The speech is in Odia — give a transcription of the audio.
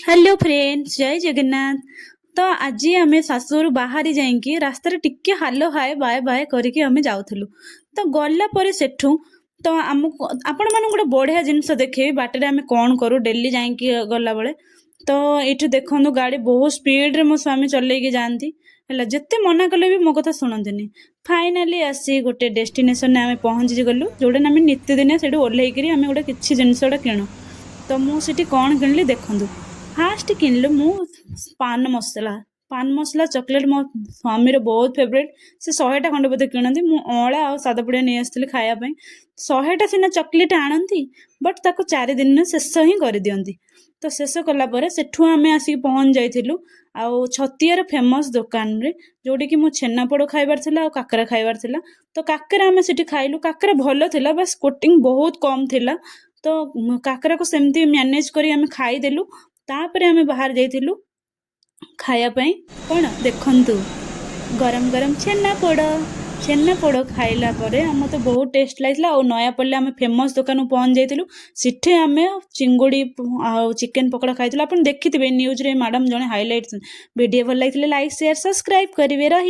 ହ୍ୟାଲୋ ଫ୍ରେଣ୍ଡସ୍, ଜୟ ଜଗନ୍ନାଥ। ତ ଆଜି ଆମେ ଶାଶୁଘରୁ ବାହାରି ଯାଇକି ରାସ୍ତାରେ ଟିକେ ହାଲୋ, ହାଏ, ବାଏ ବାଏ କରିକି ଆମେ ଯାଉଥିଲୁ। ତ ଗଲା ପରେ ସେଠୁ ତ ଆମକୁ ଆପଣମାନଙ୍କୁ ଗୋଟେ ବଢ଼ିଆ ଜିନିଷ ଦେଖେଇବି, ବାଟରେ ଆମେ କ'ଣ କରୁ ଡେଲି ଯାଇକି ଗଲାବେଳେ। ତ ଏଇଠି ଦେଖନ୍ତୁ, ଗାଡ଼ି ବହୁତ ସ୍ପିଡ଼ରେ ମୋ ସ୍ୱାମୀ ଚଲେଇକି ଯାଆନ୍ତି। ହେଲା, ଯେତେ ମନା କଲେ ବି ମୋ କଥା ଶୁଣନ୍ତିନି। ଫାଇନାଲି ଆସି ଗୋଟେ ଡେଷ୍ଟିନେସନରେ ଆମେ ପହଞ୍ଚି ଗଲୁ, ଯେଉଁଟା ଆମେ ନିତିଦିନିଆ ସେଇଠୁ ଓହ୍ଲେଇକିରି ଆମେ ଗୋଟେ କିଛି ଜିନିଷ ଗୋଟେ କିଣୁ। ତ ମୁଁ ସେଠି କ'ଣ କିଣିଲି ଦେଖନ୍ତୁ। ଫାଷ୍ଟ କିଣିଲି ମୁଁ ପାନ ମସଲା। ପାନ ମସଲା ଚକୋଲେଟ୍ ମୋ ସ୍ୱାମୀର ବହୁତ ଫେଭରେଟ୍। ସେ 100ଟା ଖଣ୍ଡେ ବୋଧେ କିଣନ୍ତି। ମୁଁ ଅଁଳା ଆଉ ସାଦପୁଡ଼ିଆ ନେଇ ଆସିଥିଲି ଖାଇବା ପାଇଁ। 100ଟା ସିନା ଚକୋଲେଟ୍ ଆଣନ୍ତି, ବଟ୍ ତାକୁ 4 ଦିନରେ ଶେଷ ହିଁ କରିଦିଅନ୍ତି। ତ ଶେଷ କଲା ପରେ ସେଠୁ ଆମେ ଆସିକି ପହଞ୍ଚି ଯାଇଥିଲୁ ଆଉ ଛତିଆର ଫେମସ୍ ଦୋକାନରେ, ଯେଉଁଠିକି ମୁଁ ଛେନାପୋଡ଼ ଖାଇବାର ଥିଲା ଆଉ କାକରା ଖାଇବାର ଥିଲା। ତ କାକରା ଆମେ ସେଠି ଖାଇଲୁ। କାକରା ଭଲ ଥିଲା, ବାସ୍ କୋଟିଂ ବହୁତ କମ୍ ଥିଲା। ତ କାକରାକୁ ସେମିତି ମ୍ୟାନେଜ୍ କରି ଆମେ ଖାଇଦେଲୁ। ତାପରେ ଆମେ ବାହାରେ ଯାଇଥିଲୁ ଖାଇବା ପାଇଁ। କ'ଣ ଦେଖନ୍ତୁ, ଗରମ ଗରମ ଛେନାପୋଡ଼। ଛେନାପୋଡ଼ ଖାଇଲା ପରେ ଆମ ତ ବହୁତ ଟେଷ୍ଟ ଲାଗିଥିଲା। ଆଉ ନୟାପଲ୍ଲୀ ଆମେ ଫେମସ୍ ଦୋକାନକୁ ପହଞ୍ଚି ଯାଇଥିଲୁ। ସେଠି ଆମେ ଚିଙ୍ଗୁଡ଼ି ଆଉ ଚିକେନ୍ ପକୋଡ଼ା ଖାଇଥିଲୁ। ଆପଣ ଦେଖିଥିବେ ନ୍ୟୁଜ୍ରେ ମ୍ୟାଡ଼ାମ୍ ଜଣେ ହାଇଲାଇଟ୍। ଭିଡ଼ିଓ ଭଲ ଲାଗିଥିଲେ ଲାଇକ୍, ସେୟାର, ସବସ୍କ୍ରାଇବ୍ କରିବେ। ରହି